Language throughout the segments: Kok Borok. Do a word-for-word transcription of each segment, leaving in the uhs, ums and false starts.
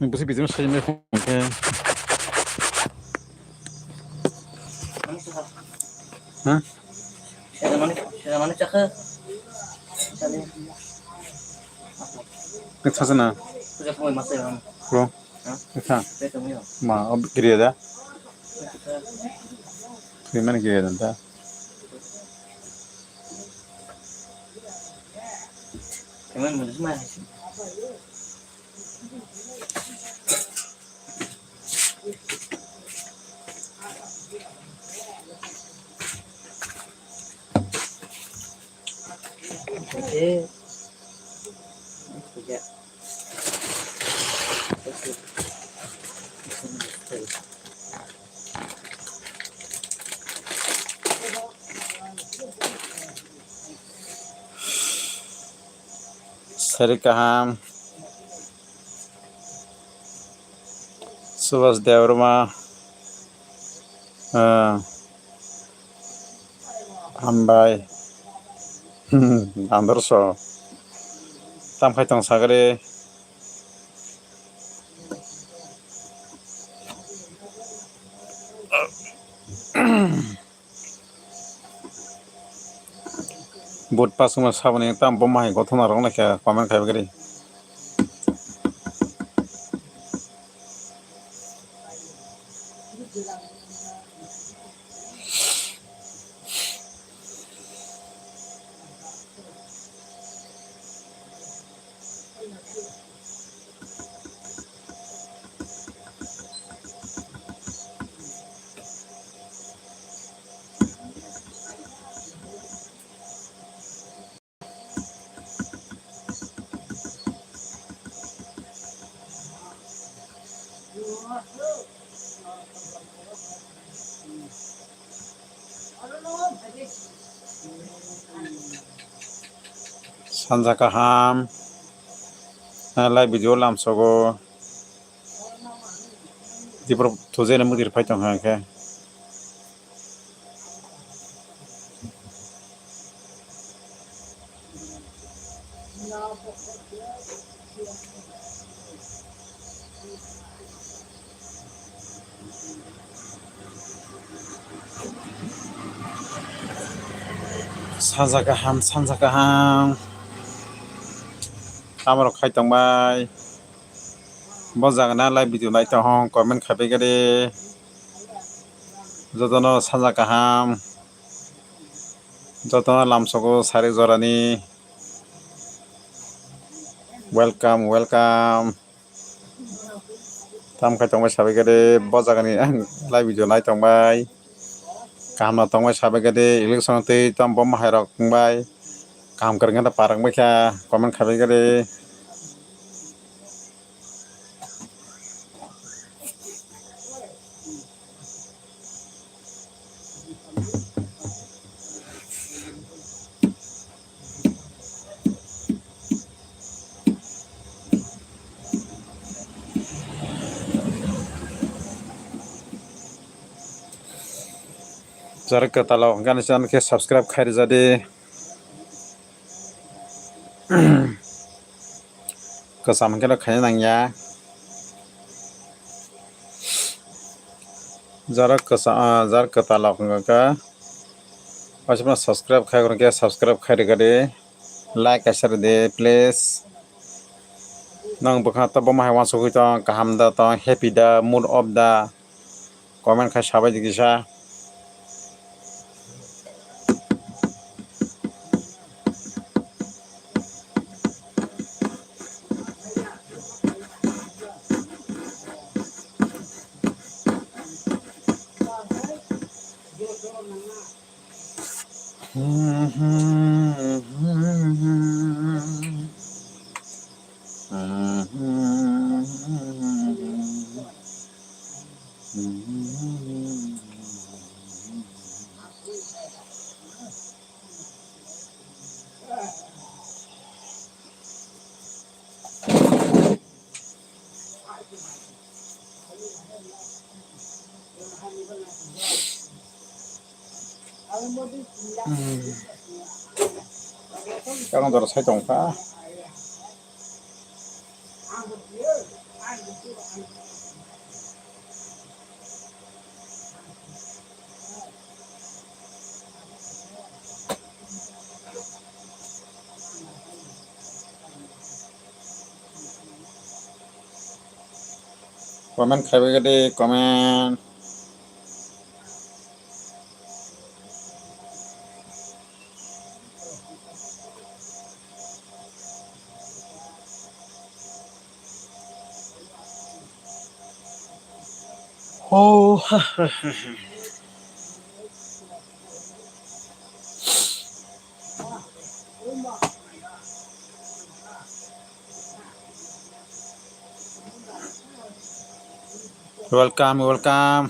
Busi bijim sai me phone khe. Ha? Sejamani, sejamani chakha. Nang sasana. Puja khumui masa ya. Bro. Ha? Nang sa. Beto muyo. Ma, ob kiriya da. Tui mani kiriya da. Teman mulis ma. Sari kaham. Subhas Debbarma. Ah. Hambai. Andorso. Tam khai tong sagri. But pasuma saboni tam bomma hai gothona rok naikha comment khai bagri. Sanja kaham, live video lamsogo. Tipra thujena mudir phai tong kha khe. Sanja kaham, sanja kaham. Tamo rok khai tong bai. Bo jaga na live video nai tong hong comment khai bai gari. Jotono sanja kaham. Jotono lamsogo sarik jorani. Welcome, welcome. Tam khai tongbai sabai gade bo jagani ang live video nai tongbai. Kaham no tongbai sabai gade election tei tam bomma hai rok tongbai. Kaham kwrwng khe parang bai kha comment khai bai gade. Jara kwtal o hwnkhani channel khe subscribe khai rwjadi. Kwcham hwnkhe no khaina nangya. Jara kwcham, ah, jara kwtal o hwnkha khe waisa phano subscribe khai hwnkhe subscribe khai rwgadi. Like kaisa rwdi please. Nwng bwkha to bomo hai uansugwi tong, kaham da tong, happy da, mood off da? Comment khai sabai di kisa. Takon jora sai tong kha. Comment khaibai de, comment. Oh. Welcome, welcome.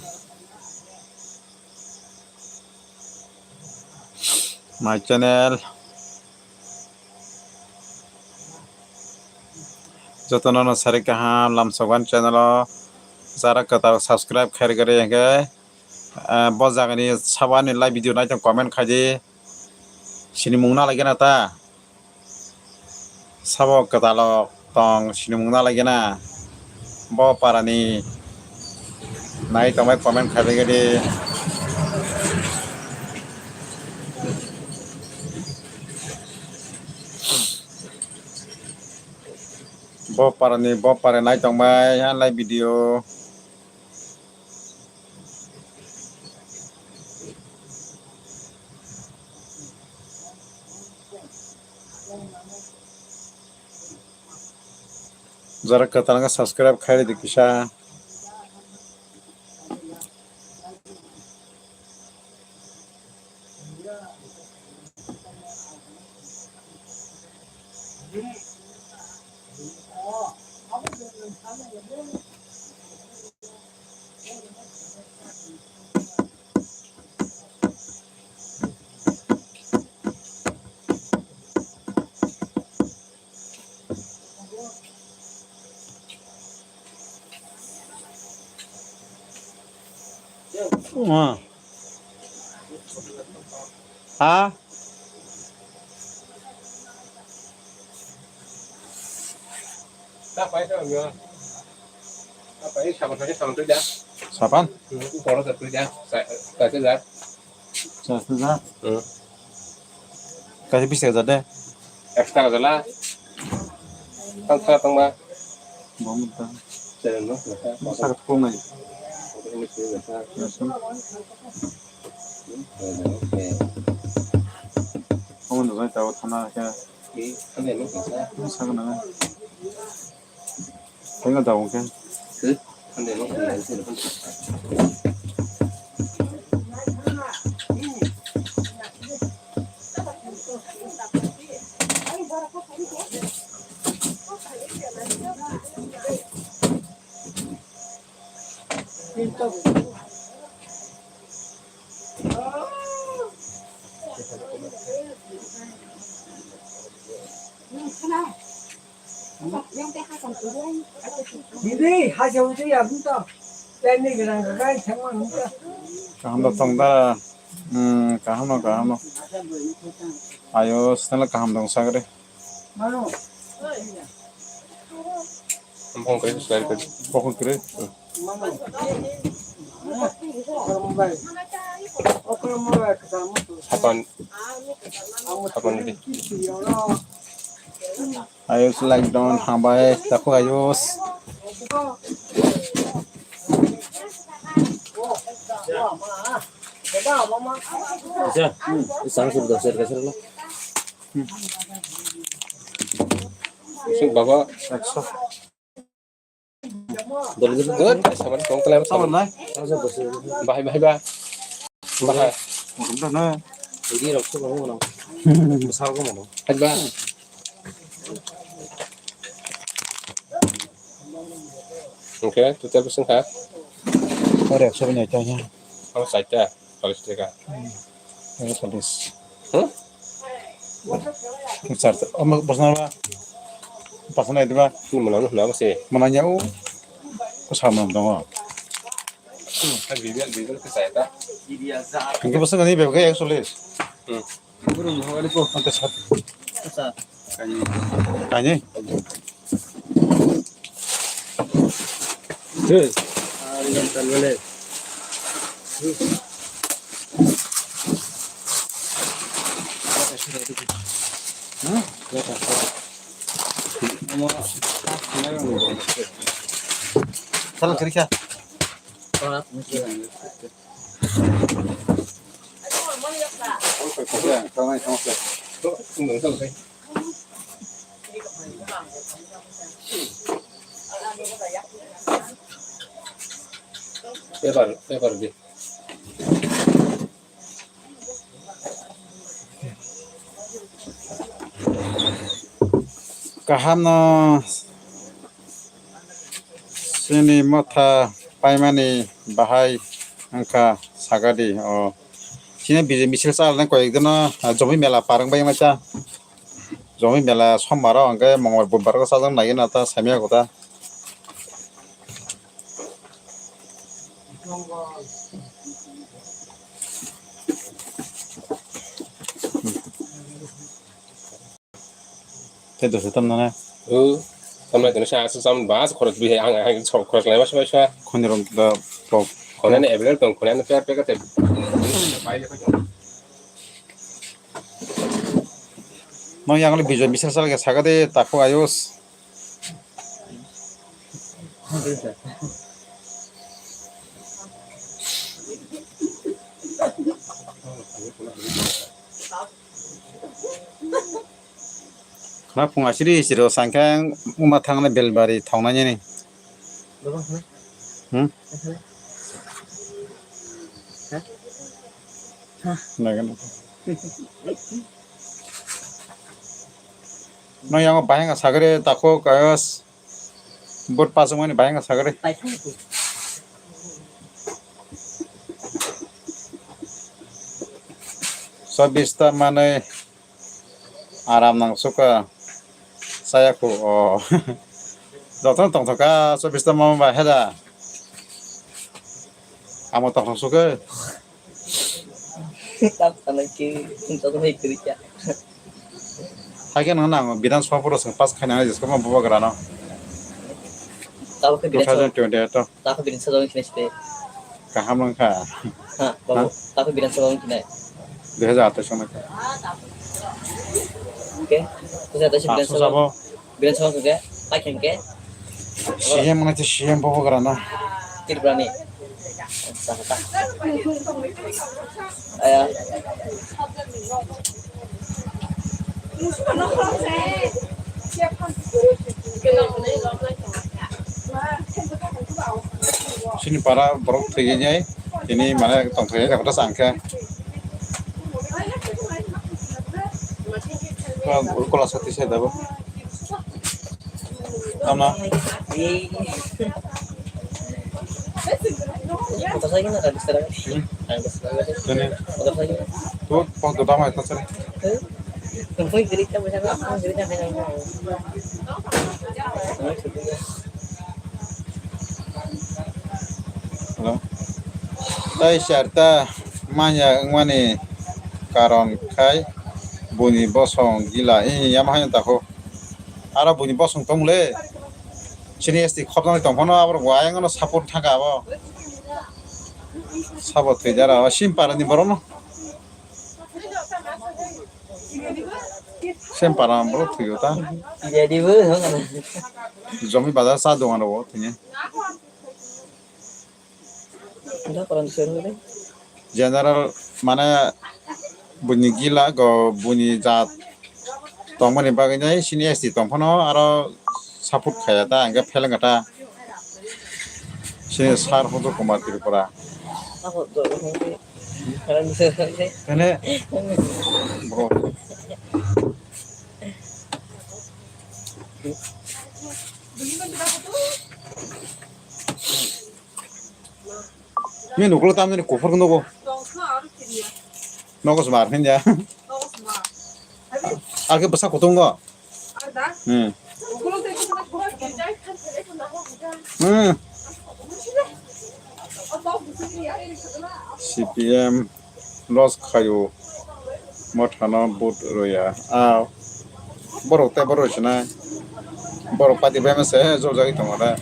My channel. Jotono no sari kaham lamsokban channel o jara kwtal subscribe khairigari hwnkhe, eh, bo jagani sabani live video naitong comment khaidi. Sinimung na lagi na ta. Sabo kwtalok tong sinimung na lagi na. Bo parani nai tongbai comment khaibai gadi. Bo parani bo para nai tongbai ha live video. Jara kwtal wngkha subscribe khairidi kisa. Ha? Sapan? Sasnga. Hmm. Kasi bisa saja deh. Extra saja lah. Kan saya tong ba. Bom ta. Saya no. Bisa ketemu ngai. Ini sih biasa. Biasa. Oke. Kamu nunggu tahu sama aja. Ini kan yang biasa. Ini sama nang. Tenga dago khe. Hindi, haja hujui abun to. Teni gerang gagai thangma hum to. Kaham da tong da. Hmm, kaham no, kaham no. Ayo, sila kaham dong sagre. Mano. Bokong kre, sila kre. Bokong kre. Mano. Okoro mobile. Okoro mobile kasa mo. Apan. Apan di. Ayos like don hambai taku ayos. Acha, sang sir dos sir kasar lo. Sing baba. Ekso. Good, sabar, tong tala, sabar. Sabar nai. Bahai, bahai, ba. Bahai. Mutum dah na. Ini rok tu kamu mana? Besar kamu mana? Hai, ba. Oke, tu tiap sing ha. Ore, ekso ni aja ya. Kamu saja. Cholish taka. Hmm. Cholish. Hmm? Char, omo bosna ba. Pasna diba? Ni mwnang no hwnba se. Mwnang ya o. Ko samung tongo. Hmm, ha bibel, bibel ke saya ta. Hingke bosna ni bebek ya cholish. Hmm. Ante sat. Kanye. Hey. Paper, paper di. Kaham no chini motha paimani bahai wngkha sagadi o. Chini B J P misil chalna koyek jono, ah, Jomoi mela par wngbai wngkha. Jomoi mela sombar o hwnkhe mongol budbar o chajak nai gana ta saimya kota. Tei dosa tamna na. O, tamna kene sa sa sam bas khorok bi ang ang sok khorok lai mas mas. Khoni rom da pok. Khoni ne evel tong khoni ne per per ka te. No yang le bijo bisar sal ke sagade tako ayos. Khna phung asiri siro sangkhe wngma thangna belbari thongnani. Hmm? Nagano. No yang bahai wngkha sagre tako kayos. Bot pasok mani bahai wngkha sagre. Chobbish ta manwi aram nang suka saya ku o. Jotono tongthok ka chobbish ta mama ba heda. Amo tongthok suka. Tap sana ki, tongthok hai kiri kya. Haikhe nang nang Bidhan Sabha pura seng pass khaina jesko ma bubagra no. Tabo khe Bidhan Sabha. Two thousand twenty-eight to. Tabo Bidhan Sabha wng khinai site. Kaham wng kha. Ha, babu. Ha? Tabo Bidhan Sabha wng khinai. Dui hajar atais wng kha. Oke. Dui hajar atais Bidhan Sabha. Sabha. Bidhan Sabha wng kha. Pai khe. C M wng kha C M bubagra no. Tripura ni. Acha, acha. Aya. Chini para borok thwigwi nai, tini mane tongthai jak ta chang khe. Kola sati se dabo. Tama. Kotor sai gana ka bisara. Hmm. Ang bisara. Kene. Kotor sai gana. Tu pon tu tama ita sare. Kempui giri ka bisara, kempui giri ka bisara. Hello. Tai sarta manya wngmani karon khai buini bosong gila, eh, yama haino tako. Aro buini bosong tong le. Chini S T khopjagwi tong phano aborok bo ayang no support thangkha abo. Sabo thwijak rw sim para ni borok no. Sim para borok thwiyo ta. Jomi bazar cha dogan rw thwini. General mane buini gila go buini jat tongmani bagwi nai sini S T tong phano aro support khaya ta hwnkhe pheleng kha ta sini sir Hudur Kumar Tripura. Kene bro. Ni nuklo tamni kuphur nugo. Nogo smar hinja. Ake bwsa kutungo. Hmm. Hmm. C P M. Loss khaio, mothano vote rwya. Ah, borok tei borok sinai. Borok party bai mase, eh, joljagwi tongo da.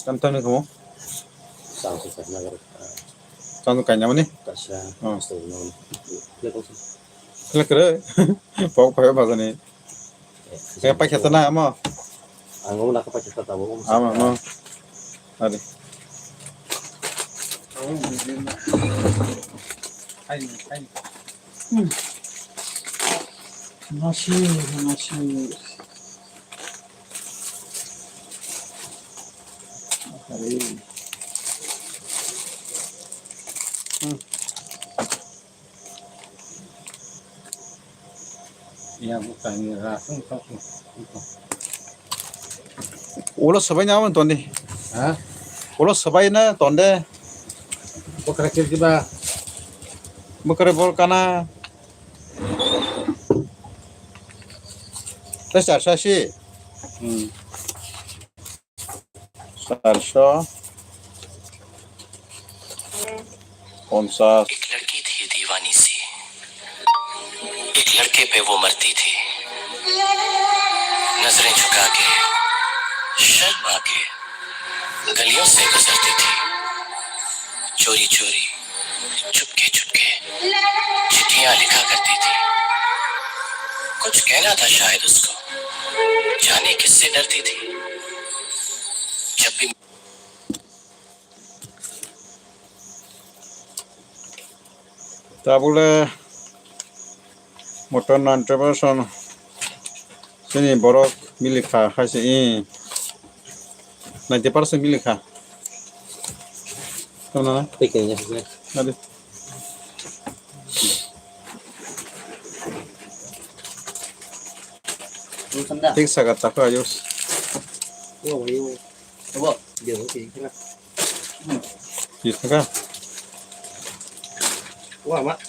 Tam tam ni kamo. Tamo kainamani? Kaisa. Oh. Kaisa no. Play kok. Play kere. Pok payo bazani. Eh, eh, paikha tana amo. Ang omo naka paikha ta tabo. Amo, amo. Ade. Hai, hai. Hmm. Nasi, nasi. Hari. Hmm. Ulo sabai na tonde. Ha? Ulo sabai na tonde. Bokra kirti ba. Bokra bol kana. Terus asasi. Hmm. Charso ponchas. एक लड़की थी दीवानी सी, एक लड़के पे वो मरती थी। नजरें झुका के, शर्मा के, गलियों से गुजरती थी। चोरी चोरी, चुपके चुपके, चिट्ठियां लिखा करती थी। कुछ कहना था शायद उसको, जाने किससे डरती थी। जब भी Tabule motor nine percent sini borok milikha hai se, i ninety percent milikha. Tamo na? Tei khe ya. Adi. Thik saka tako ayos. Yo, yo. Abo, dia tu sih, kena. Thik saka. Wah, mak.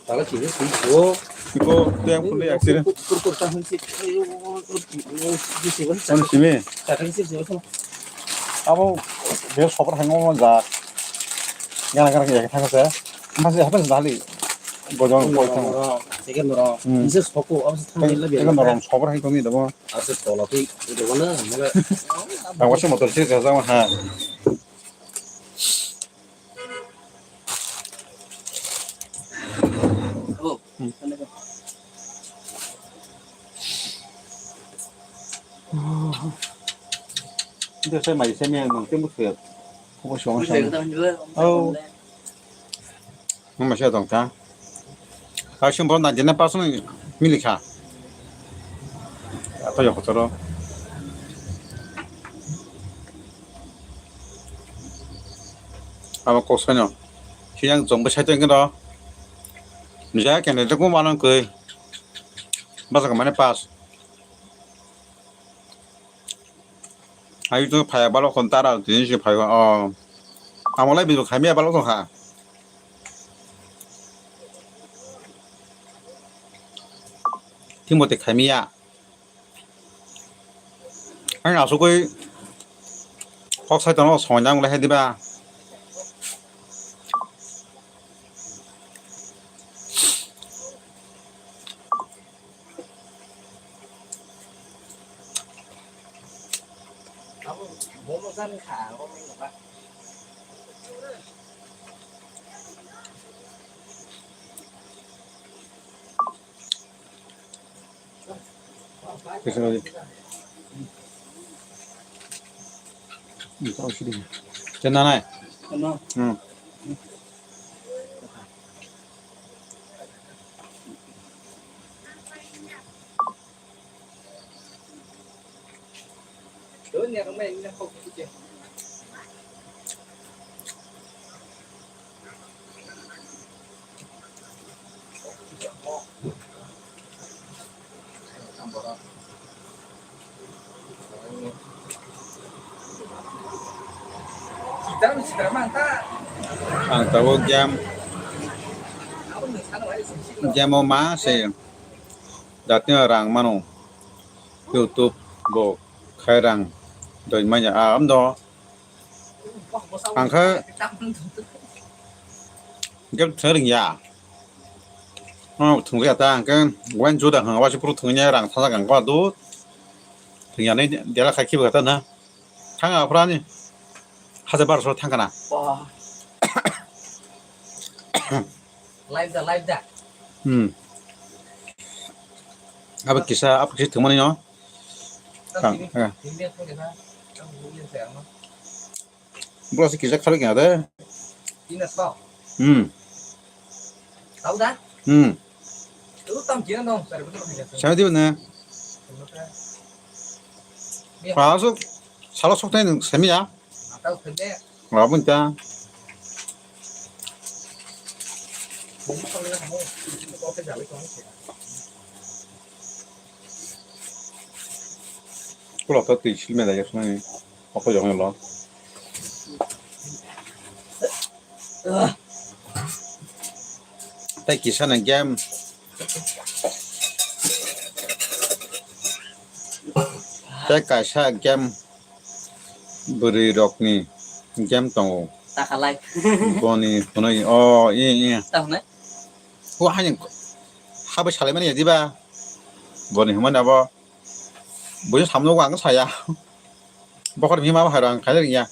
Tala sini sih, oh. Iko, tu yang pun dia accident. Kur, kur, kur, tahan sih. Ayo, oh, oh, oh, di sini, Anu simi. Tahan sih, sih, sih. Abo, dia sopor hango mo ja. Gana gana ya thang se. Masih apa sih tali? Bojong koi thang. Second ro. Hmm. Ini sih sopor, apa sih thang lagi? Second ro, sopor hai tong ni dabo. Asal tolak itu mana? Mana? Ang wasu motor sih, saya sama ha. Oh. Hmm. Itu saya mai saya yang nang temu saya. Kau song saya. Oh. Mama saya dong ta. Kaising borok ninety nine percent milikha. Ato yokotoro. Abo kok saino. Siyang chwng bwsai tongkhe no. Nijak kene de kuma nang kwi. Bwswk mane pass. Ayu tu phaya balok kon tara tini si phaya o. Amolai bidu khamia balok tong kha. Timo te khamia. Ang asugwi kok sai tono songwi nang le hai diba. Kisa lagi. Ini tahu sih dia. Cina nai. Hmm. Ang tabuk game, game o ma se jatino rang mano, YouTube bo khai rang doi manya a amdo. Ang khe game thwng rwngya. Oh, thwngya ta, ang khe wan juda hwnga, waisa phuru thwngya, rang thajak ang khe, dut. Thwngya nai dela khai khiba ta na. Thang a phra ni. Hajar barso thang kana. Wah. Live da, live da. Hmm. Abo kisa, abo kisa thwngmani no. Tang, tang, tang. Bro, si kisa kharwi kya de? Ina to. Hmm. Tau da? Hmm. Tu tam kira no, sari betul ni. Sari di mana? Salo sok, salo sok tadi semi ya. Atau sende. Wala bun ta. Kulo to twi sil mela yak nani. Opo jong lo. Tei kisa na game. Tei kaisa game. Bwrwi rokni game tongo. Takalai. Boni hwnwi, o, i, i. Ta hwnwi? O, haini, habai salaimani ya diba? Boni hwnmani abo. Buji samno ang saya. Bokhor bima bahai rang khair ya.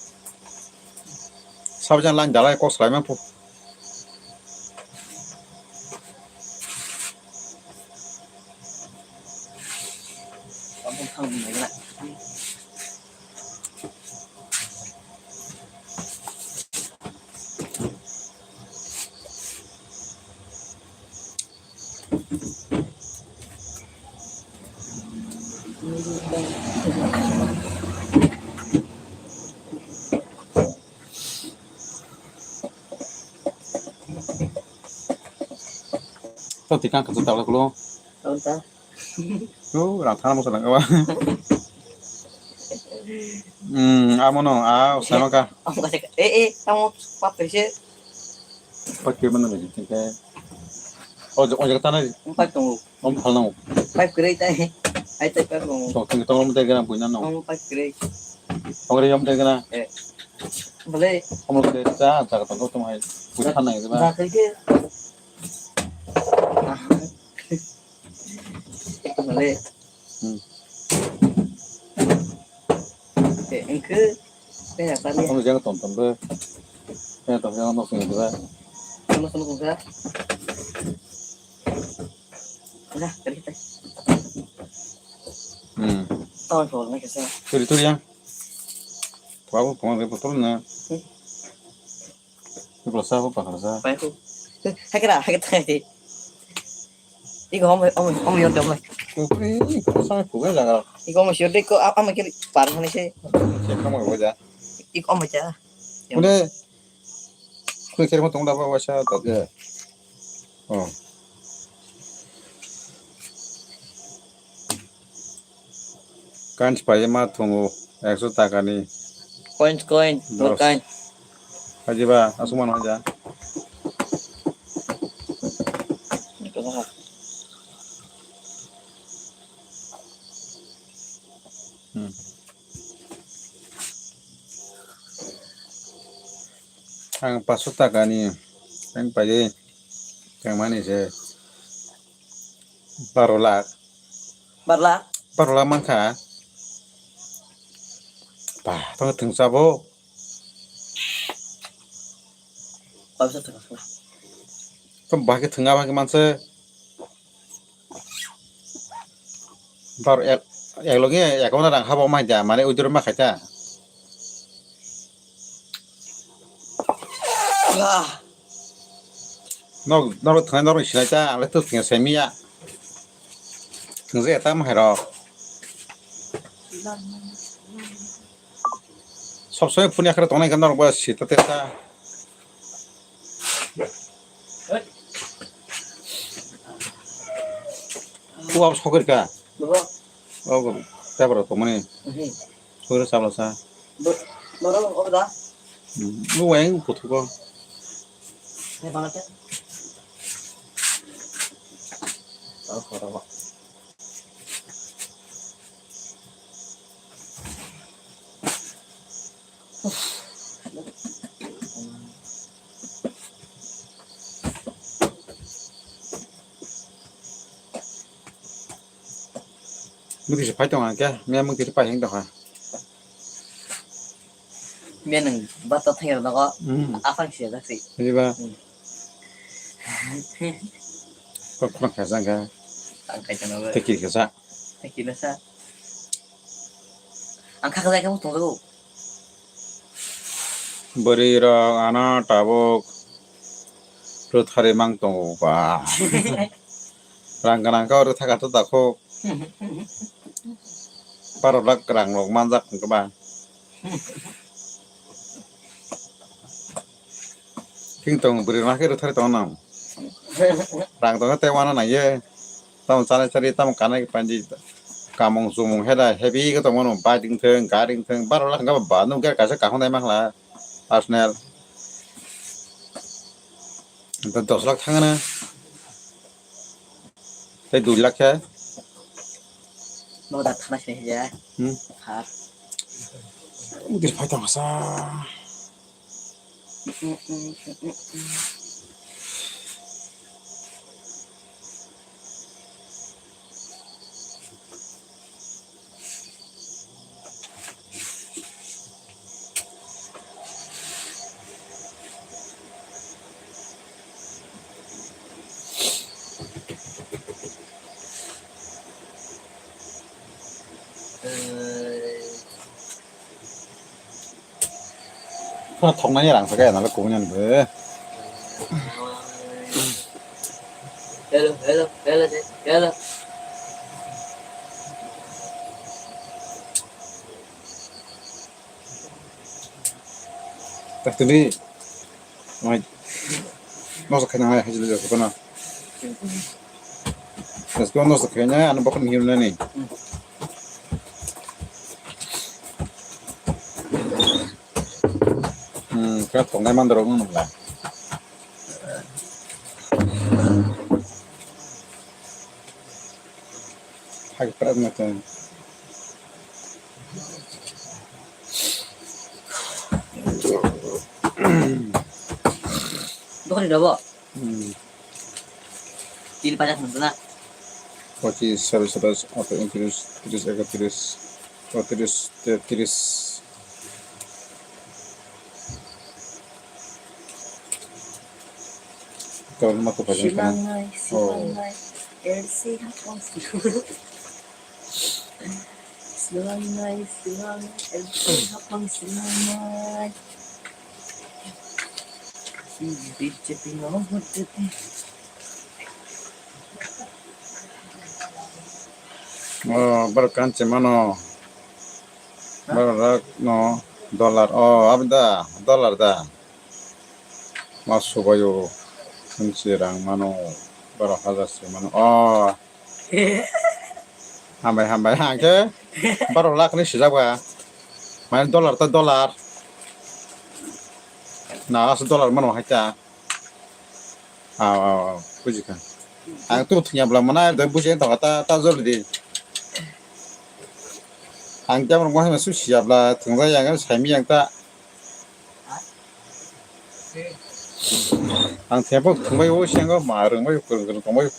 Sabjang lan dalai kok salaimang pu. Tau tikang kachuk takla kulo. Tau ta. Tau rang thana mosa langka ba. Hmm, amo no, ah, usai maka. Amo ka, eh, eh, tamo pap krise. Pap kire mana lagi, tingkai. Oh, oh, jaga tanah. Empat tunggu. Om phal nang. Pipe kwrwi tai. Ai tai pipe rong. Tong tong tong om dai gana buina nang. Om pipe kwrwi. Ong re om dai gana. Eh. Bole. Om dai ta ta ta ta tong hai. Buina khan nang ba. Ba kai ke. Bole. Hmm. Eh, engke. Kaya tadi. Om jang ton ton be. Kaya ton jang nok sing ba. Sama sama kong sa. Nah, tadi kita. Hmm. Tahu soal nak kesa. Turi turi yang. Babu, pengen repot turun na. Hmm. Ini belasa apa, pakar sa? Apa itu? Hakera, hakera. Iko omo, omo, omo yodde omo. Kukri, kukri sama kukri jaga. Iko omo yodde ko, a-, omo kiri par mana sih? Siapa mau baca? Iko omo baca. Udah. Kukri kiri mau tunggu apa baca tadi. Oh. Coins pai ma thungo ekso taka ni. Coins, coin, more dos. Coin. Haji ba, asuk mano haja. Ito na. Hmm. Ang paso taka ni, ang pai, tengmani se. Baro lakh. Baro lakh? Baro lakh mankha. Ba, tongkhe thwngsa bo. Kaisa thwngsa. Tong bahai khe thwngya bahai khe manse. Baro ek, ek logi ek hona rang habo mai da, mane withdraw ma khaita. Ah. Nok, nok thwngnai nok sinai ta, ang le tuk thwngya sai miya. Thwngsa eta ma hai rok. Sob somoi phone yakhra tongnai khe norok ba sita teta. Kuwa sokir ka. Baba. Ogo, tabra tongmani. Mhm. Sokir sabla sa. Bo-, baba, ogo da? Hmm, bo wayang puthuko. Hai, bana te. Oh, khoro. Mukti se phai tongo khe, miya mukti se pai heng tongkha. Miya nwng bata thangya nogo, hmm, afang siya jaksi. Diba? Hmm. Kok khorang khaisa wngkha. Ang khaisa nogo. Tei kiri khaisa. Tei kiri khaisa. Ang kha khajakhe bo tongjago. Bwrwi rok ano tabuk rwthari mang tongo ba. Rang gwnang khe rwtha kha to takhuk. Baro lakh rang rok manjak wngkha ba. King tong bwrwi rok khe rwthari tongo nang. Rang tong khe tei wana nang ye. Tamo chanai chari tamo kanai panji kamung chumung heda heavy khe tongmano bike wngthung gari wngthung baro lakh wngkha ba nung khe kaisa kaham nai mankha personal. Dos lakh thangna. Tei dui lakh khe. Noda thana se ya. Hmm. Har. Udir phai tong sa. Kheno thoknani rang sakhe nalo kubuni ani bo. Hello, hello, hello, hello. Tak tini. Mai. Nosa khaina hai hajil jasa kono. Terus kau nosa khaina anu bakal mihim nani. Hmm, kau tongai mandor nung nung lah. Hai prat na kan. Dokani dobo. Hmm. Tin paja khum na. Pochis, sabis, satais, atais, untris, tris, ekatris, botris, tetris. Tol ma tu paja khana. Silangnai, oh. Silangnai, L C hapong silangnai. Silangnai, silangnai, L C hapong silangnai. B J P no vote dete. Oh, bar kanche mano. Bar rak no dollar. Oh, abda dollar da. Ma subayo. Kunchi rang mano. Baro hajar se mano. Oh. Hambai, hambai. Hangke baro lakh ni sijak ba. Mane dollar ta dollar. Na as dollar mano hai ta. Aw, aw, aw, bujikha. Ang tu thungya bla mana da buji tong ta ta jol di. Ang jam rong ma su siya bla thungja yang saimi yang ta. Ang thepo thungbai o siang ma rwngbai kwrwng kwrwng tongbai.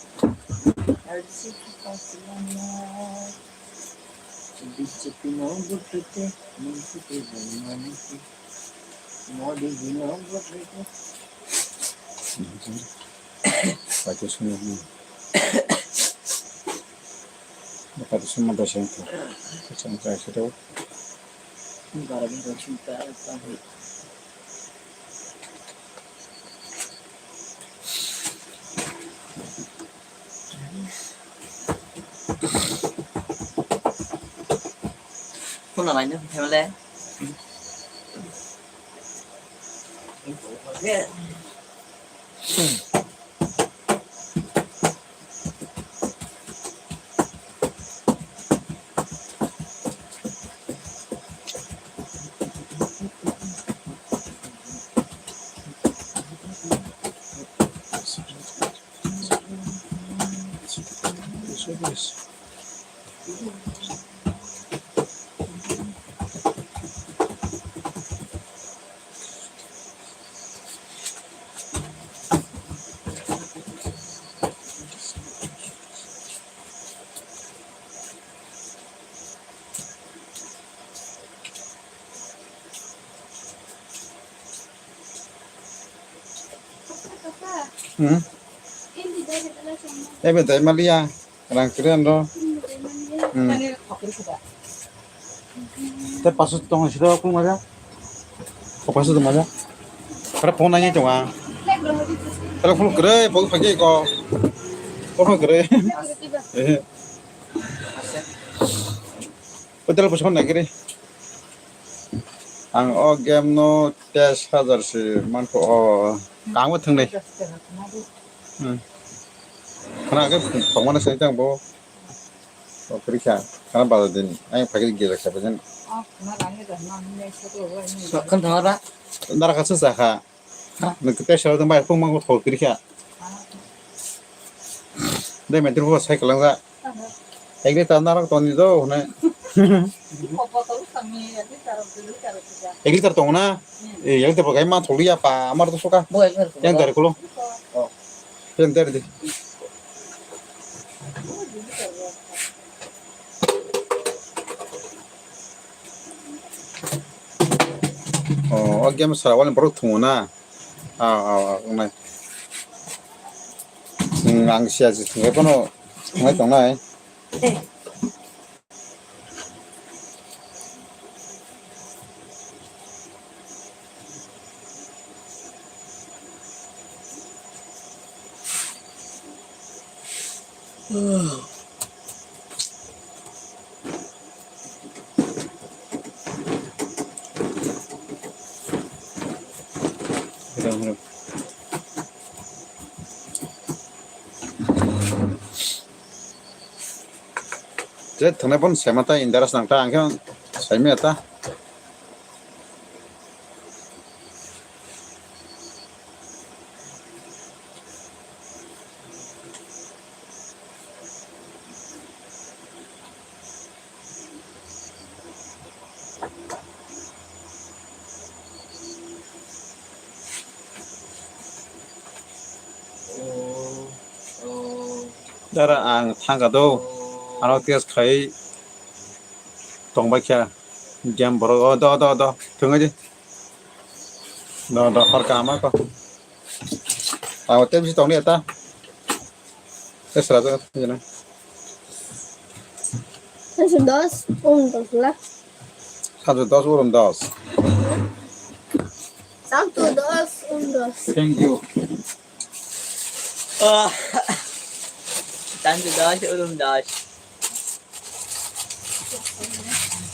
B J P no vote rite, mungsi te jai mani se. Modi ji no vote rite. Paito summa. Paito summa da sento. Sento sento. Bara bin roshin ta ta. Phone line no family. Hmm? Ebe dai maliya, rang kiri anro. Hmm. Te pasu tong siro kung maja. Ko pasu tong maja. Kara phone nai tonga. Kara phone kere, phone phage ko. Phone kere. Eh. Hotel pasu nai kiri. Ang o game no teis hajar se mankho o. Kangma thwngnai. Hmm. Khana ke thongmana sai tang bo. O kiri kha. Khana bada din. Ang phagiri gila kha bajan. Sakhan thangara. Nara kha sa kha. Nang teis hajar tang bai phung mango thok kiri kha. Dai mentri bo sai kalang ja. Ek litar narok toni do hwnwi. Ek litar tongo na? Eh, ek litar bo gai ma tholi ya pa, amar to soka. Bo ek litar. Yang dari kulo. Oh. Yang dari di. Oh, o game sara wale borok thungo na? Ah, ah, ah, wngnai. Hmm, ang siya si thungo kono wngnai tongnai. Je thwngnai bono sema ta interest nang ta, ang khe saimaya ta. Dara ang thangka do, ano test khai tongbai kha game borok o do do do thwngwi di do do horka ama ko. Ang tei bisi tongni eta. Tei sera jaga thang jana. Satu dos, um, dos lah. Satu dos, urum dos. Satu dos, um, dos. Thank you. Ah. Satu dos, urum dos.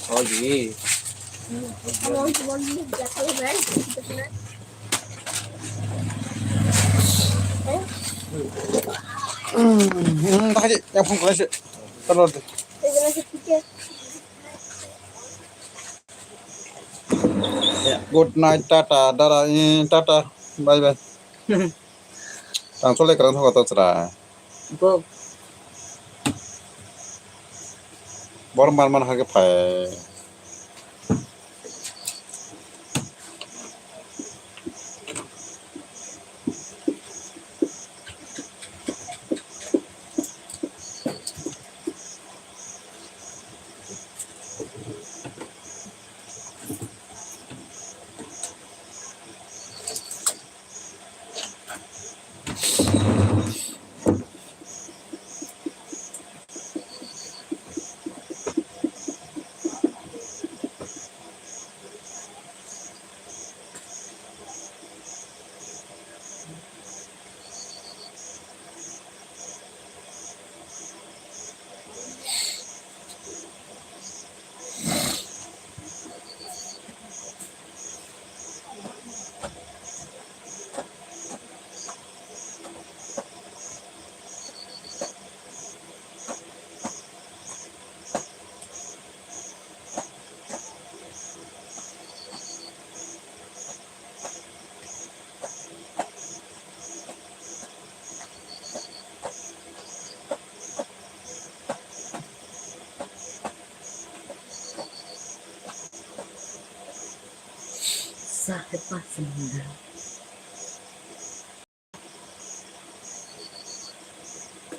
Oh, ji. Hmm, hmm, tak aja, yang phone call aja. Terus deh. Good night, tata, dara, eh, tata, bye bye. Tang chole kerang thok to chwrai. Bo. Bor mar man hake phai.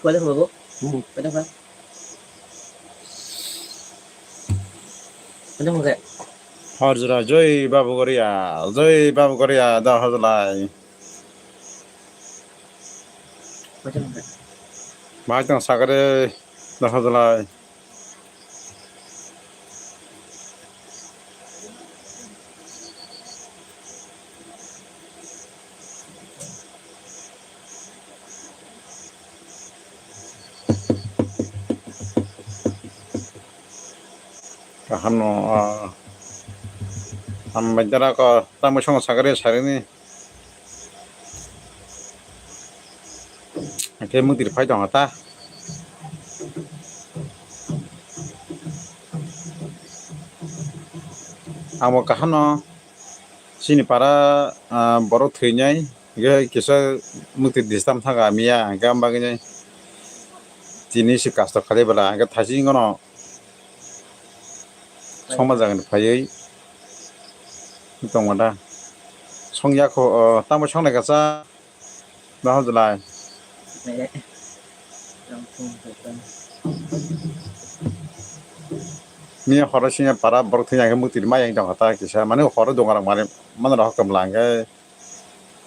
Pwede kho babu? Hmm. Pwede kho. Pwede kho khe. Horjra joi Babu Goria, joi Babu Goria, da horjlai. Bahai tong sakari, dosa jalai. Kaham no, ah, ang bai dara ko, tamo song sakari sarini. Hingke mwtwi phai tongkha ta. Amo kaham no chini para, ah, borok thwinai hingke kisa mwtwi disturb thangkha miya hingke am bagwino tini se custom khalai bwla hingke thaising no songma jagani phaiwi tongma da songya kho, oh, tamo songnai kasa. Bahai jalai. Ni horo sini para borok thwina hwnkhe mwtwi maya wng tongkha ta kisa. Mani horo dungarok mani mano rok kwmla hwnkhe,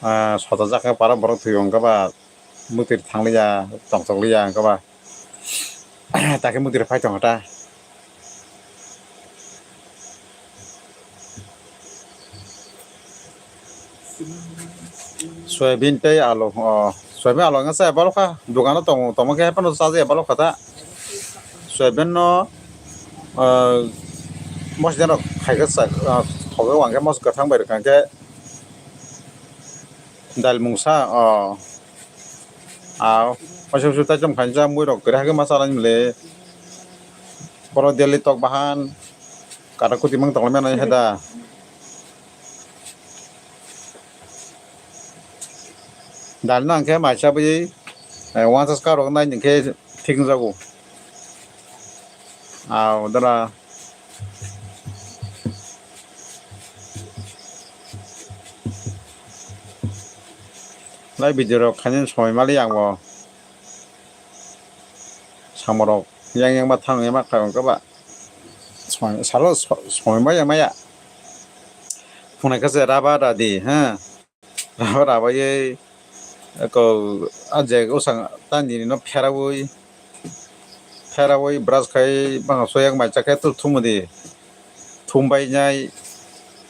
ah, sotajak khe para borok thwi hwnkhe ba mwtwi thangliya, tongthokliya hwnkhe ba. Takhe mwtwi phai tongkha ta. Soyabin tei alu, oh, soyabin alu wngkha chaya balokha, dukano tong-, tongma khe haphano chajaya balokha ta. Soyabin no, ah, mosla rok khaikhe cha, ah, thogo wngkhe mosla kwthang bai rwkha khe dal mungsa, oh, ah, waisa waisa taichom khainsa mui rok kwrwi hakhe ma chanai mili. Borok daily tok bahan, kata kuti mang tongmani heda. Dal no hwnkhe mai chabwi, eh, uansas karok nai hwnkhe thik wngjago. Ah, dara. Lai video rok khainani somoi mali ang bo. Samorok yang yang ma thang yang ma kha ba. Somoi salo so-, somoi maya maya. Phunai kha se raba radi, ha. Raba raba ye ko a je usang tani no pherawi. Pherawi brush khai bang so yang mai chakhe tu thumudi. Thumbai nai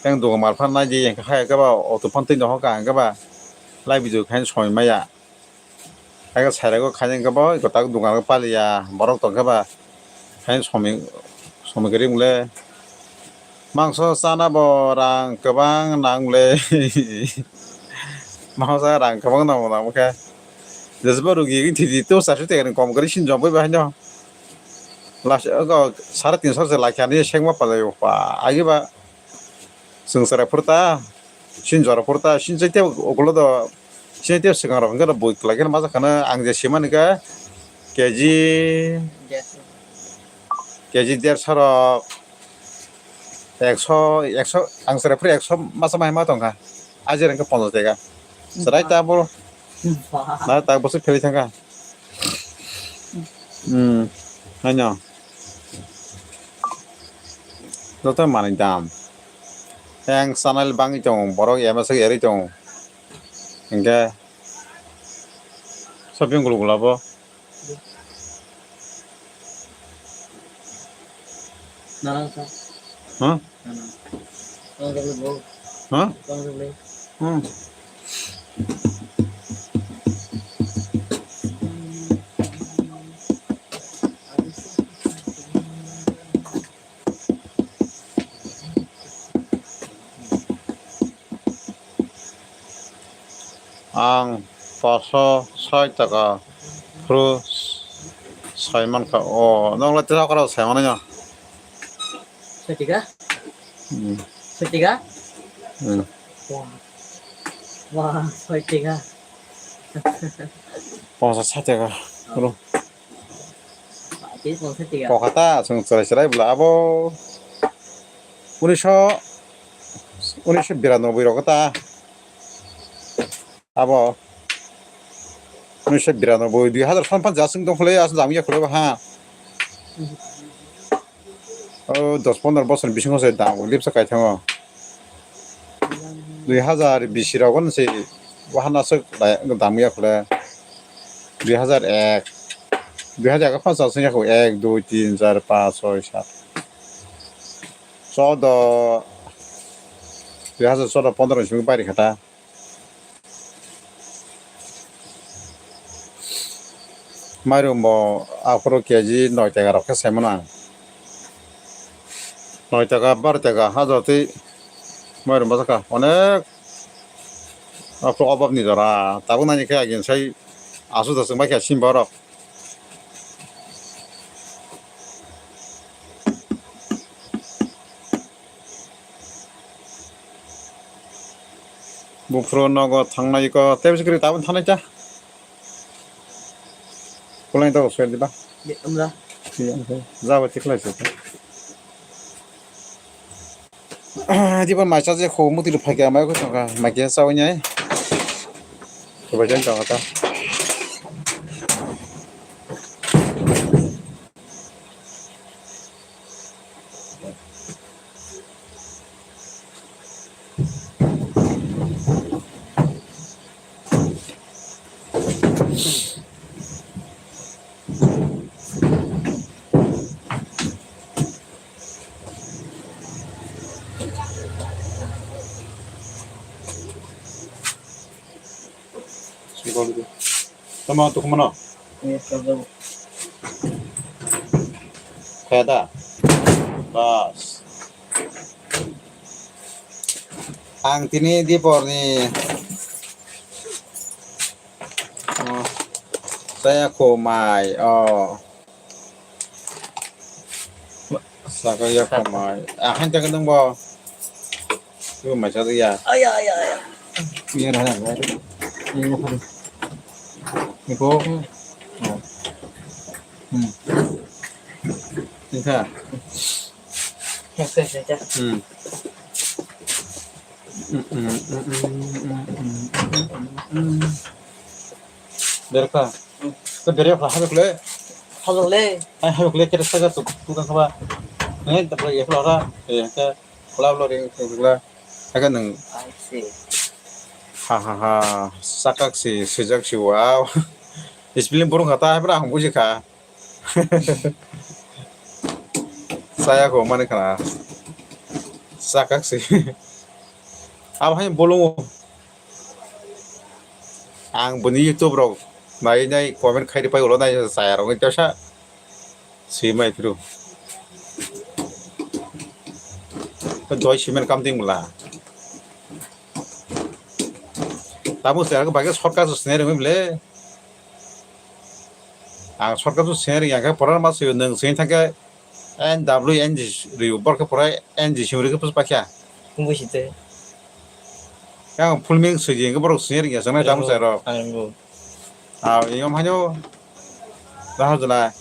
yang dugo malphan nai di yang kha ya khe ba auto phan twi no ka ang khe ba. Lai video khain somoi maya. Ego sairego khainwi khe bo eko tak dukan o paliya borok tongkhe ba khainwi somoi, somoi kwrwi wng le. Mangso chana bo rang kwbang nang le. Mangso rang kwbang nang bo nang khe jesbo rugi thidi to charso teka ni kom kwrwi sinjom bai bo haino. Last ego sare tinso se laikha ni sengma palai o pa agi ba. Chwng chwrai phuru ta, sini jora phuru ta, sini chaitya ukulok do, sini chaitya swkang rok hwnkhe bui kwlai kheno ma jak khano ang je simani khe K G, K G derso rok, ekso, ekso, ang chwrai phuru ekso masa mai ma tongkha, ajir hwnkhe ponchash taka. Chwrai ta bo, na ta bo se pheli thangkha. Hmm, haino. Joto manwi dam. Yang channel bangwi tongo, borok M S erwi tongo. Hingke shopping gulu gula bo. Huh? Huh? Hmm. Ang paso soi taka phuru sai mankha. O, nokle tesa kora sai manai no. Soi taka? Hmm. Soi taka? Hmm. Wah. Wah, soi taka. Pongsa soi taka. Bro. Kokata chwng chwrai chwrai bwla abo unisho, unisho biranoboi rok ta abo unisho biranoboi dui hazar son phan jaswng tong khwlai aswk dam ya khwlai ha. O dos pondro bosor bisingo se dam lipsa kai thango. Dui hazar bisi rogo se wahana se dam ya khwlai. Dui hazar ek, dui hazar ek o phano chasing ya kho, ek, dui, tin, char, panch, choi, sat, chordo, dui hazar chordo pondro ni simi bari kha ta. Mairum bo aphuru K G noi taka rok khe sai mano ang. Noi taka, baro taka ha jotwi mairum bwsakha onek aphuru obab ni jora. Tabuk nani khe agin sai aswk da chwng bai kha sim borok. Buphuru nogo thangnai ko tei bwswk kwrwi tabuk thangnai ta. Kulai to soi diba. Amra. Jabo tikhlai se. Diba mai cha je kho muti rw phai kha mai ko changkha mai khe chawi nai. Diba jan changkha ta. Tamo tukhumano. Khaya da. Bas. Ang tini diporni, oh, saya khumai, oh. Saka ya khumai. Ah, han jaga dong bo. Yo mai sa ya. Aya, aya, aya. Iya, dah, dah. Ini apa ni? Ini kok. Oh. Hmm. Ini kah? Hmm. Berka. Ko beri apa? Habek le. Habek le. Ai, habek le, kira saga tu, tu kan kaba. Eh, tak lagi apa ora? Eh, ke, kula kula ring, kula. Aga nang. I see. Ha, ha, ha. Sakak si, sejak si, wow. Isbilin burung kata, hai pura ang buji kha. Saya ko mani kana. Sakak si. Abo hai bolong. Ang bini YouTube rok nai nai comment khai pai ulo nai saya rok tesa. Si mai phuru. Doi simen kam ding mula. Tamo saya ko bagai sorkar so sene rong bile. Ang sorkar tu sengri yang khe pora ma swi nung sengri thangkhe N W N G riu bor khe pora N G sim ri khe pus pakya. Tungwi site. Yang full ming swi jeng khe borok sengri ya sanai tamo sai rok. Ang ngu. Ah, yom hanyo. Dah jala.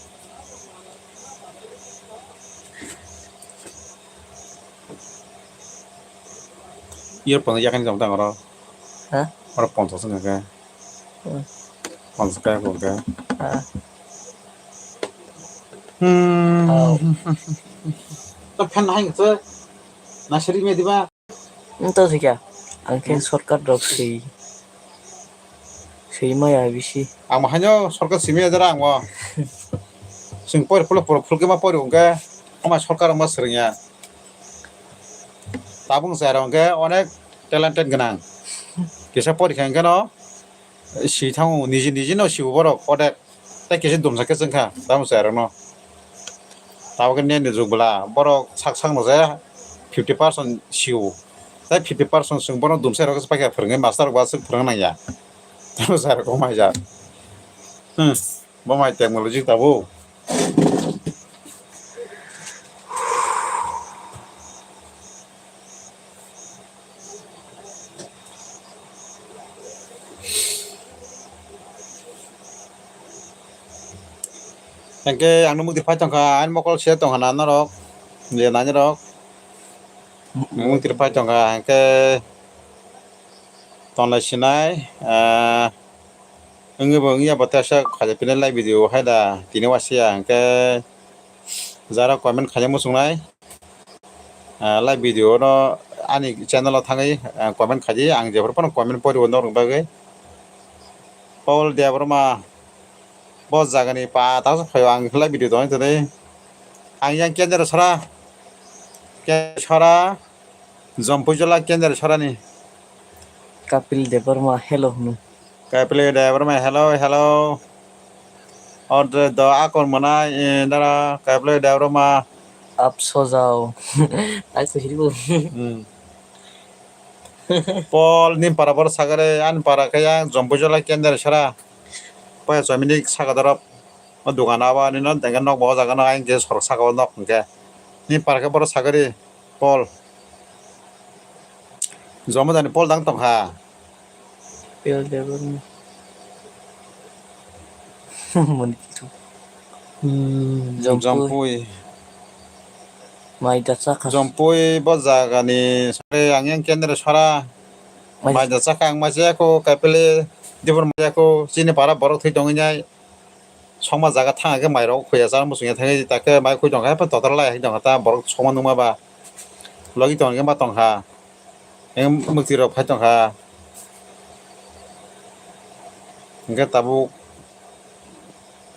Earphone yakani jom tang oro. Ha? Oro ponchas wngkha khe. Hmm. Ponchas kaya kho khe. Ha. Hmm. Oh. To fan hai ngi to. Na seri me diba? Wng tong kha, ang khe sorkar rok swi, swi maya bisi. Ang haino sorkar simi ya jara ang o. Chwng pori phuluk phuluk phuluk ma pori hwnkhe, ama sorkar wngma swrwngya. Tabuk chwrai rok hwnkhe onek talented gwnang. Kisa pori kha hwnkhe no, si thango, niji niji no sibo borok onek. Tei kisa dumsa khe chwngkha, tamo chwrairokno. Tabuk khe nini jug bwla, borok sak sakno je fifty percent sio. Tei fifty percent chwng bono dumsa rok paikha phwrwngwi master rok bo aswk phwrwng nangya. Tamo chwrairok bo mai jak. Hmm, bo mai technology tabuk. Hwnkhe ang nukmung twi phai tongkha, ani mokol se tongkha na norok, je nani rok. Nukmung twi phai tongkha, hwnkhe tonlai sinai, ah, wngwi bo wngya bo tesa khaijak phinai live video hai da tini wasia, hwnkhe jara comment khaijak muchungnai. Ah, live video no ani channel o thangwi, ah, comment khaidi, ang jephru phano comment poriwo norok bagwi. Paul Debbarma, Bo jagani pa ta phaio ang khlai video tong tong. Ang yang Kendra sora. Kendra sora. Jompuijola Kendra sorani. Kapil Debbarma hello hwno. Kapil Debbarma hello hello. Order do akon mana indara Kapil Debbarma. Ap sojao. Ai so hiribo. Hmm. Pol ni para bor sagare an para kaya Jompuijola Kendra sora. Paya chomini saka dorop. O dogan abo ani no dengke nok bo o jaga no ayang je sorok saka o nok hwnkhe. Ni parke borok sagari Pol. Jomo jani Pol dang tongkha. Pol de borok. Moni kitu. Hmm, Jompui. Jompui. Mai da chakha. Jompui bo jagani sore ang yang Kendra sora. Mai da chakha ang mai jaya ko kaipele dibor mai jaya ko chini para borok thwi tongwi nai. Sokma jaga thang khe mairok khuya chana muchungya thangwi ta khe mai khwi tongkha, haphai totra lai hai tongkha ta borok sokma nukma ba logi tongkha ma tongkha, mukti rok phai tongkha, hwnkhe tabuk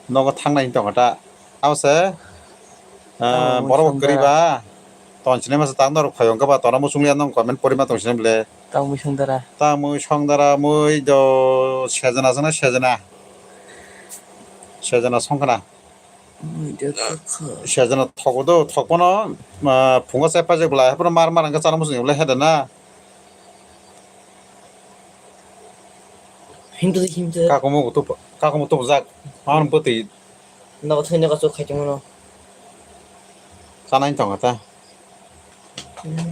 nogo thangnai tongkha ta. Abo se, ah, borok kwrwi ba ton sinai masa ta norok phai hwnkhe ba tona muchungya nong comment pori ma tong sinai bwle. Tangmui songdara. Tangmui songdara mui do sejana jana sejana. Sejana songkhana. Mui do kakha. Sejana thogo do thokpano, ah, phungo chai pajak bwlai haphano mar mar hwnkhe chana muchung bwlai heda na. Himtwtwi himtwtwi. Kakumo tup kakumo tupjak. Mamano bwtwi. Nogo thwino kachu khaitongmano. Chanai tongkha ta.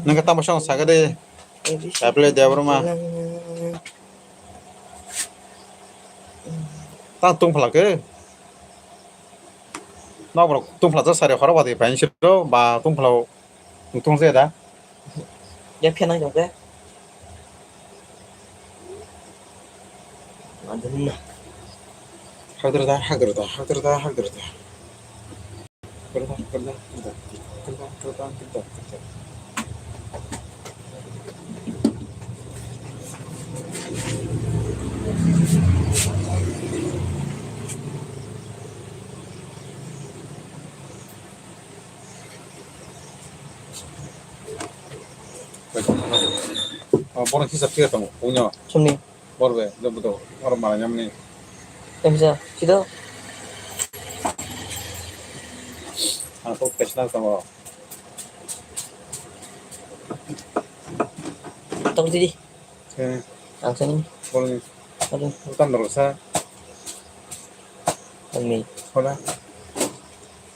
Nang khe tamo song sakha de. Kaple Debbarma. Tang tungphala khe. Nok borok tungphala jak sari horo badi paini siro ba tungphala tungse da. Ya phenang jong khe. Adun na. Hagdrda, hagdrda, hagdrda, hagdrda. Oh, borok hisab khe tongo, punya. Sumni. Borok be, jobo to, borok mala nyamni. Emsa, sido. Ang to pesna tongo. Tong tidi. Eh. Ang sani. Bolni. Aduh. Utan dorok sa. Ani. Hola.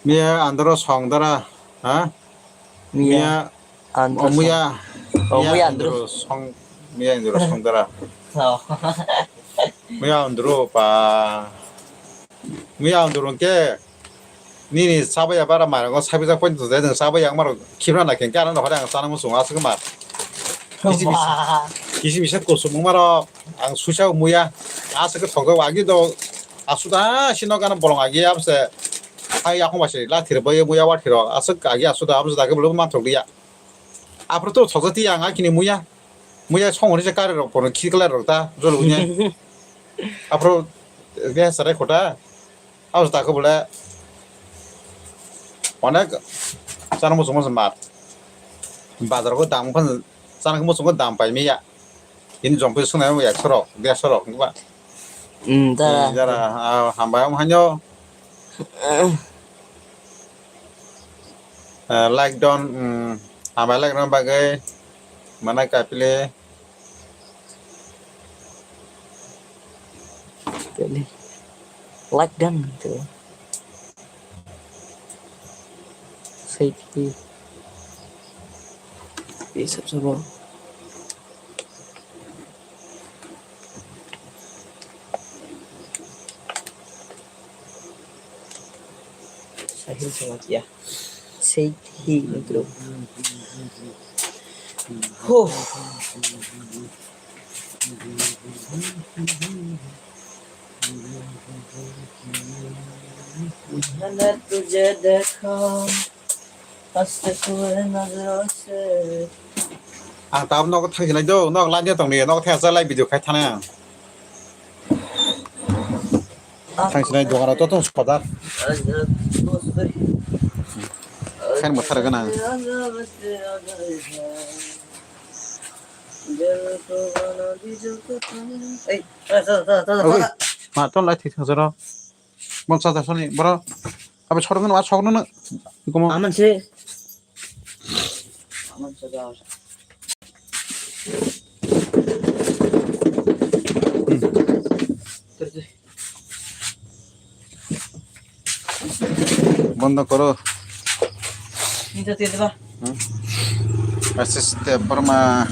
Miya andro song dara, ha? Miya. Miya. Andro oh, muya. Oh, muya andro. Song, muya andro song dara. Oh. Muya andro pa. Muya andro ke. Nini sabaya bara marango sabijak point to jai jang sabaya ang maro khibra na keng kana no hore ang sana musung asuk mar. Kisi bisa, kisi bisa kusum maro ang susa muya asuk thongko agi do asuda sino kana bolong agi abse ai yakung basi la thir boy muya wa thiro asuk agi asuda abse da ke belum man thok dia. Apro to thok ti ang akini muya. Muya song hori je kare rok pono khikla rok ta jolo unya. Apro ge sare khota. Aw ta ko bole. Onek chana muchung muchung mar. Bazar ko dam phan chana muchung ko dam pai miya. Ini jompi sunai mo ekso rok, deso rok ba. Hmm, dara. Dara hambai am hanyo. Eh, like don, hmm, hambai like don bagai mana kapile. Like dan tu. Safety. Ini sab sabo. Sahil sama kia. Safety itu. Huh. मैंने तुझे देखा, हंसते हुए नजरों से। Ang tabuk nogo thang sinai do, nog line tong ni, nogo thang sa lai video khai thana. Thang sinai dogan rok to tong spadar. Khen mo thara gana. Ei, ta, ta, ta, ta, ta, Oi, ta. Ma ton lai thik thang jaro. Bon sa da soni bro. Abi sorong no, sorong no. Komo. Aman se. Aman se da. Bondo koro. Nito tiyo diba? Hmm? Asis te Burma.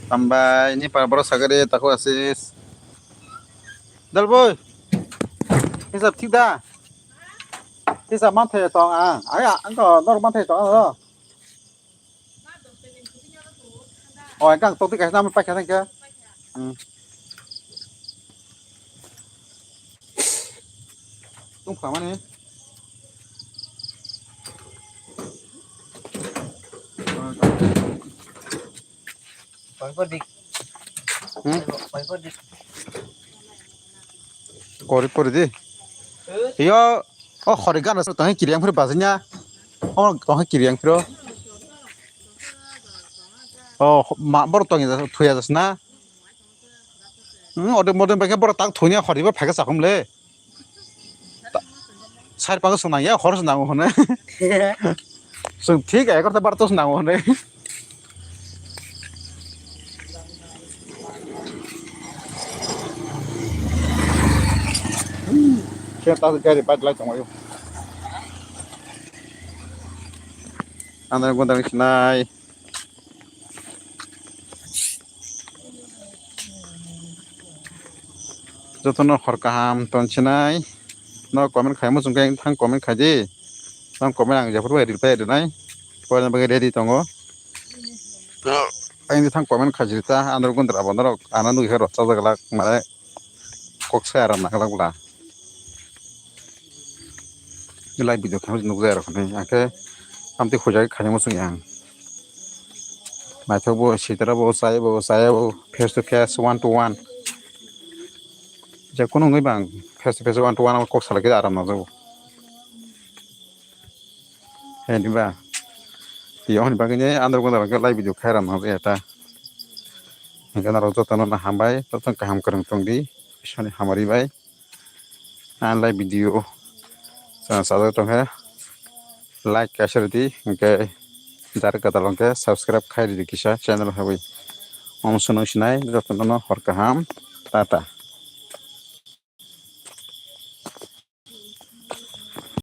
Tambai ni par boro sagari taku asis. Dalboi. Hisab thik da? Hisab man thaya tong ang. Aya, ang ko nor man thaya tong ang ro. O, ang kang tokti kaisa nama paikha thangkhe. Hmm. Tungkha mani. Kori pori di. Iyo, o khori gana sa tong kiri yang phir bazanya. O tong kiri yang phiro. O ma bor tong ya thuya das na. Hmm, ode modem bai khe bor tak thuya khori ba phaka sakhum le. Sar pango swnang ya, hor swnang hone. Sung thik egarota barota swnang hone. Khe ta gari bike lai tongwi. Andar gundar sinai. Jotono hor kaham ton sinai. No comment khai muchung khe thang comment khai di. Thang comment ang jephuru bai reply rinai. Poina bagwi ready tongo. Ang thang comment khai jiri ta andro gundra bondro ana nugwi khe rok chajak lak mane kok sai aram nang lak bla. Live video khe nukjai rok hinwi ang khe amtwi huijagwi khaina muchung yang. Naithok bo sitra bo chai bo chaya bo face to face one to one. Je kunu wngwi bang face to face one to one kok salai khe aram nangjago. Heni ba tiyong ni bagwi andro gundra khe live video khai aram nangjago eta. Hingke norok jotono no hambai jotono kaham kwrwng tongdi Iswrani hamari bai. Ang lai video channel sajak tongkhe like kaisa rwdi, hingke jar kwtal hingke subscribe khai rwdi kisa channel habwi. Om swnwi sinai jotono no hor kaham, tata.